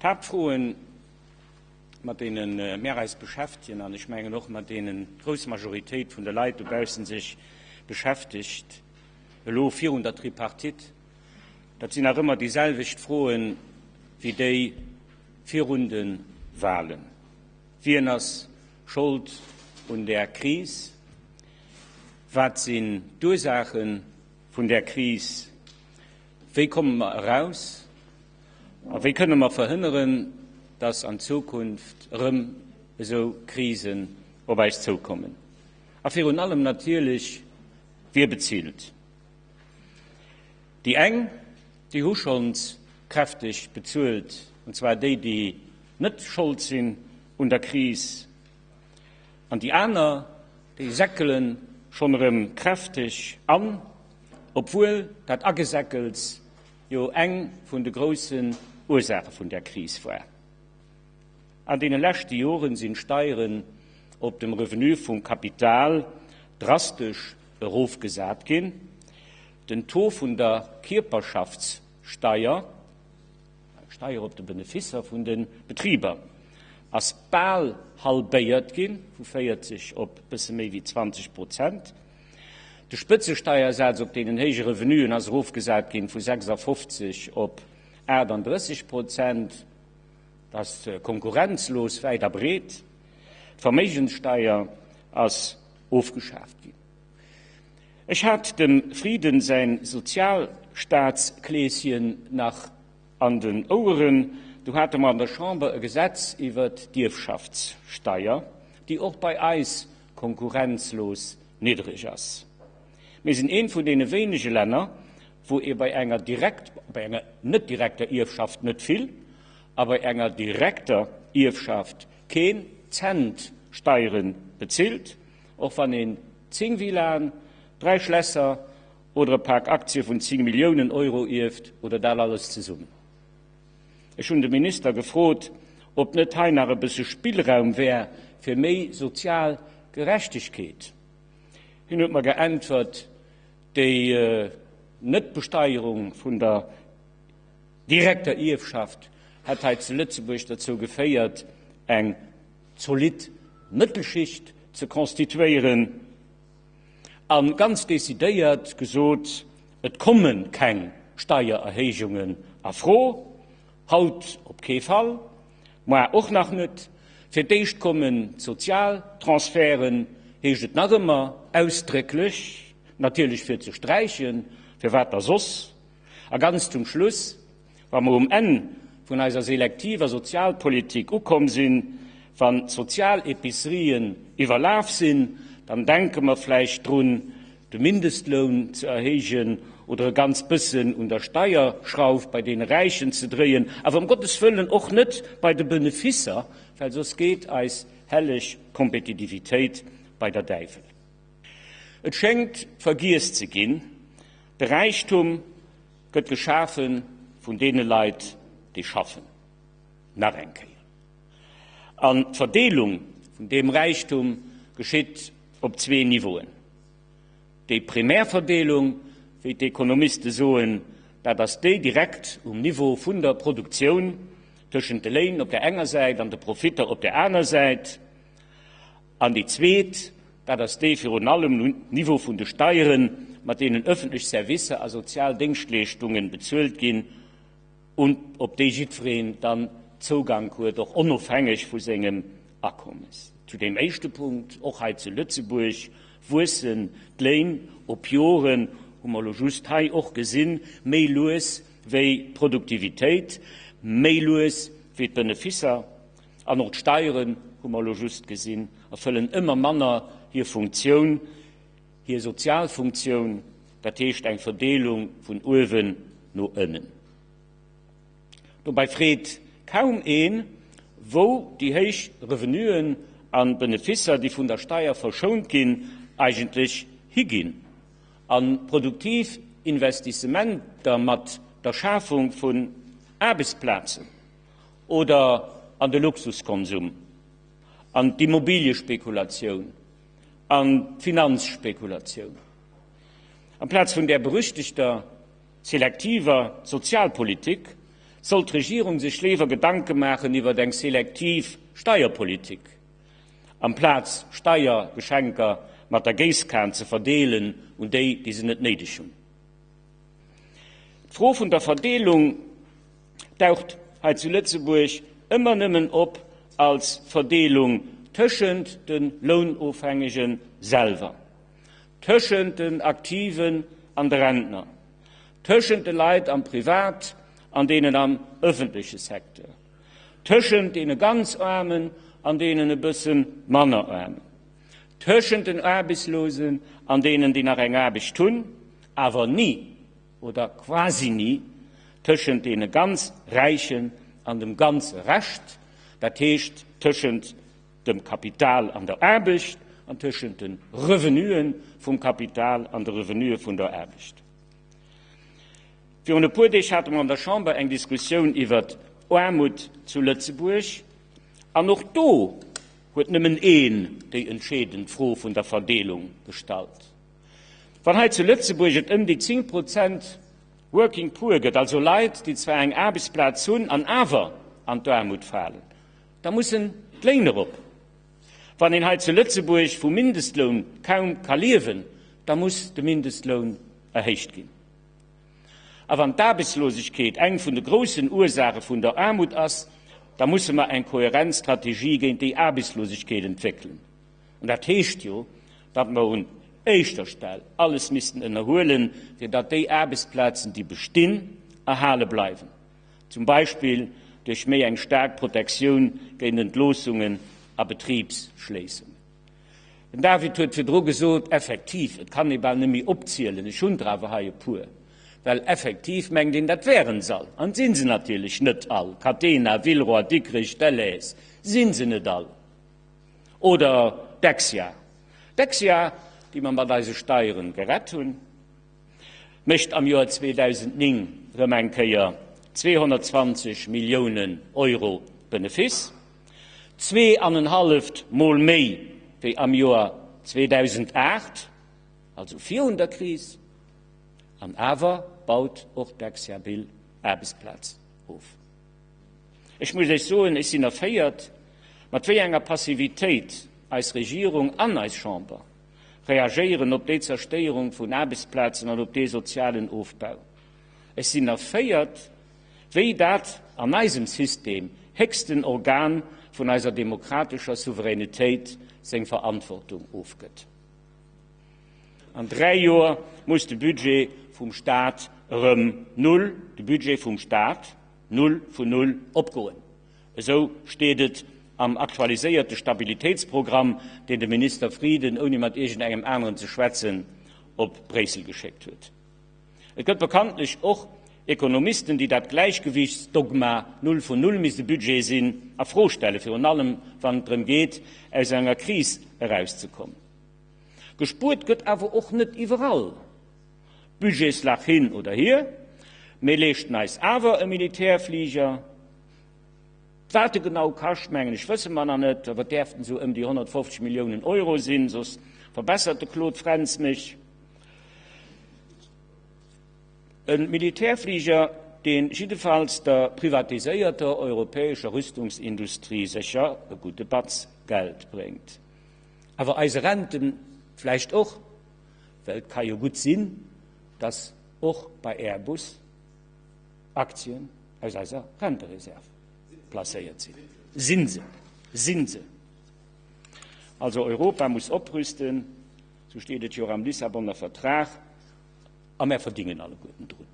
D'Haaptfroen, mat deene mär eis beschäftegen, an ech mengen och mat deenen d'grouss Majoritéit vun de Leit dobaussen sech beschäftegt, elo virun der Tripartite, dat sinn nach ëmmer déi selwecht Froen wéi déi virun de Wahlen. Wien ass Schold un där Kris? Wat sinn d'Ursaache vun där Kris? Wéi komme mer eraus? A wéi kënne mer verhënneren, dass an Zukunft erëm esou Krisen op eis zoukommen? A virun allem natierlech, Wie bezilt? Déi eng, déi hu schonns kräfteg bezuelt, an zwar déi, déi net Schold sinn un der Kris. An déi aner, déi säckele schonn erëm kräfteg an, obwuel dat Agesäckels jo eng vun de groussen Ursaache vun där Kris war. An deene leschte Joren sinn d'Steieren op dem Revenu vum Kapital drastesch erofgesat ginn. Den Taux vun der Kierperschaftssteier, eng Steier op de Benefisser vun de Betriber, ass bal halbéiert ginn, vu 40 op bësse méi wéi 20 Prozent. De Spëtzesteiersaz op deenen héije Revenuen ass erofgesat ginn vu 56 op 38 Prozent. Dat ass konkurrenzlos wäit a breet. D'Verméigenssteier ass ofgeschaaft ginn. Ech hat dem Frieden säin Sozialstaatskleeschen nach an den Oueren, du hate mer an der Chamber e Gesetz iwwert d'Ierfschaftssteier, déi och bei eis konkurrenzlos niddreg ass. Mir sinn eent vun deene wéinege Länner, wou ee bei enger direkt, bei enger net direkter Ierfschaft net vill a bei enger direkter Ierfschaft keen Cent Steiere bezilt, och wann een 10 Villaen, 3 Schlässer oder e Pak Aktie vun 10 Milliounen Euro ierft oder dat alles zesummen. Ech hunn de Minister gefrot, ob net hei nach e bësse Spillraum wär fir méi sozial Gerechtegkeet. Hien huet mer geäntwert, déi Netbesteierung vun der direkter Ierfschaft hätt hei zu Lëtzebuerg derzou geféiert, eng zolidd Mëttelschicht ze constituéieren. A ganz decidéiert gesot, Et komme keng Steiererhéijungen a Fro, haut op kee Fall, moar och nach net. Fir d'éischt kommen d'Sozialtransferten, heescht et nach ëmmer ausdrécklech, natierlech fir ze sträichen, firwat da soss? A ganz zum Schluss, Wa mer um Enn vun eiser selektiver Sozialpolitik ukomm sinn, wann d'Sozialepicerien iwwerlaf sinn, dann denke mer vläicht drun, de Mindestloun ze erhéijen oder e ganz bëssen un der Steierschrauf bei deene Räichen ze dréien, awer ëm Gottes Wëllen och net bei de Benefisser, well soss geet eis helleg Kompetitivitéit bei der Däiwel. Et schéngt vergiess ze ginn, de Räichtum gëtt geschafe vun deene Leit, déi schaffen. Nach eng Kéier, an d'Verdeelung vun deem Räichtum geschitt op zwee Niveauen. Déi primär Verdeelung, wéi d'Ekonomiste soen, dat ass déi direkt um Niveau vun der Produktioun tëschent de Léin op der enger Säit an de Profitter op der aner Säit. An déi zweet, dat ass déi virun allem um Niveau vun de Steieren, mat deenen öffentlech Servicer a sozial Déngschtleeschtungen bezuelt ginn und op déi jiddwereen dann Zougank huet, och onofhängeg vu sengem Akommes. Zu deem éischte Punkt, Och hei zu Lëtzebuerg wuessen d'Léin op Joren, hu mer elo just hei och gesinn, méi lues wéi d'Produktivitéit, méi lues wéi d'Benefisser. An och d'Steieren, hu mer elo just gesinn, erfëllen ëmmer manner hir Funktioun, hir sozial Funktioun, dat heescht eng Verdeelung vun uewen no ënnen. Dobäi freet kaum een, wou déi héich Revenuen a Benefisser, déi vun der Steier verschount ginn, eigentlech higinn. A produktiv Investissementer mat der Schafung vun Aarbechtsplazen. Oder an de Luxuskonsum, an d'Immobilieспekulatioun, an d'Finanzspekulatioun. Amplaz vun där berüchtegter selektiver Sozialpolitik. Sollt d'Regierung sech léiwer Gedanke maachen iwwert eng selektiv Steierpolitik, amplaz Steiergeschenker mat der Géisskan ze verdeelen un déi, déi se net néideg hunn? D'Fro vun der Verdeelung daucht hei zu Lëtzebuerg ëmmer nëmmen op als Verdeelung tëschent de Lounofhängege selwer, tëschent den Aktiven an de Rentner, tëschent de Leit am Privat an deenen am ëffentleche Secteur, tëschent deene ganz Aarmen an deenen e bësse manner Aarmen, tëschent den Aarbechtslosen an deenen, déi nach eng Aarbecht hunn, awer ni oder quasi ni tëschent deene ganz Räichen an dem ganze Rescht, dat heescht tëschent dem Kapital an der Aarbecht an tëschent de Revenuen vum Kapital an de Revenue vun der Aarbecht. Virun e puer Deeg hate mer an der Chamber eng Diskussioun iwwert Aarmut zu Lëtzebuerg an och do huet nëmmen een déi entscheedend Fro vun der Verdeelung gestallt. Wann hei zu Lëtzebuerg et ëm déi 10 Prozent Working Poor gëtt, also Leit, déi zwar eng Aarbechtsplaz hunn an awer an d'Aarmut falen, Da mussen d'Léin erop. Wann een hei zu Lëtzebuerg vum Mindestloun kaum ka liewen, da muss de Mindestloun erhéicht ginn. A wann d'Aarbechtslosegkeet eng vun de groussen Ursaache vun der Aarmut ass, da musse mer eng kohärent Strategie géint déi Aarbechtslosegkeet entwéckelen. An dat heescht jo, datt mer un éischter Stell alles missten ënnerhuelen, fir datt déi Aarbechtsplazen, déi bestinn, erhale bleiwen. Zum Beispill duerch méi eng staark Protektioun géint Entloossungen a Betribsschléissungen. Den David huet virdru gesot, effektiv, et kann ee bal net méi opzielen, ech hunn der awer hei e puer, well effektiv mengt een, dat wären se all, an et si se natierlech net all, Catena, Villeroy, Dikrech, Delhaize, si se net all, oder Dexia, Dexia, déi mer mat eise Steieren gerett hunn. mécht am Joer 2009 rëm eng Kéier 220 Milliounen Euro Benefiss, zweeanenhalleft Mol méi wéi am Joer 2008, also virun der Kris, an awer baut och d'Dexia-Bill Aarbechtsplazen of. Ech muss Iech soen, ech sinn erféiert, mat wéi enger Passivitéit eis Regierung an eis Chamber reagéieren op déi Zerstéierung vun Aarbechtsplazen an op dee sozialen Ofbau. Ech sinn erféiert, wéi dat an eisem System héchsten Organ vun eiser demokratescher Souveränitéit seng Verantwortung ofgëtt. An 3 Joer muss de Budget vum Staat erëm null, de Budget vum Staat null vun null opgoen. Esou steet et am aktualiséierte Stabilitéitsprogramm, deen de Minister Frieden, ouni mat iergendengem aneren ze schwätzen, op Bréissel geschéckt huet. Et gëtt bekanntlech och Ekonomisten, déi dat Gläichgewiichtsdogma Null vun Null misst e Budget sinn a Fro stellen, virun allem wann et drëm geet, aus enger Kris erauszekommen. Gespuert gëtt awer och net iwwerall. Budgetslach hin oder hier, mir leeschten eis awer e Militärfliger. Wat e genau kascht, mengen ech, wësse mer nach net, awer et däerften esou ëm déi 150 Milliounen Euro sinn, soss verbessert de Claude Frentz mech. E Militärfliger, dee jiddefalls der privatiséierter europäescher Rüstungsindustrie sécher e gudde Batz Geld bréngt. Awer eise Renten vläicht och, well et ka jo gutt sinn, dass och bei Airbus Aktien aus eiser Rentereserv placéiert sinn. Sinn se, sinn se. Also Europa muss oprüsten, sou steet et jo och am Lissabonner Vertrag, a mär verdingen alleguerten drun.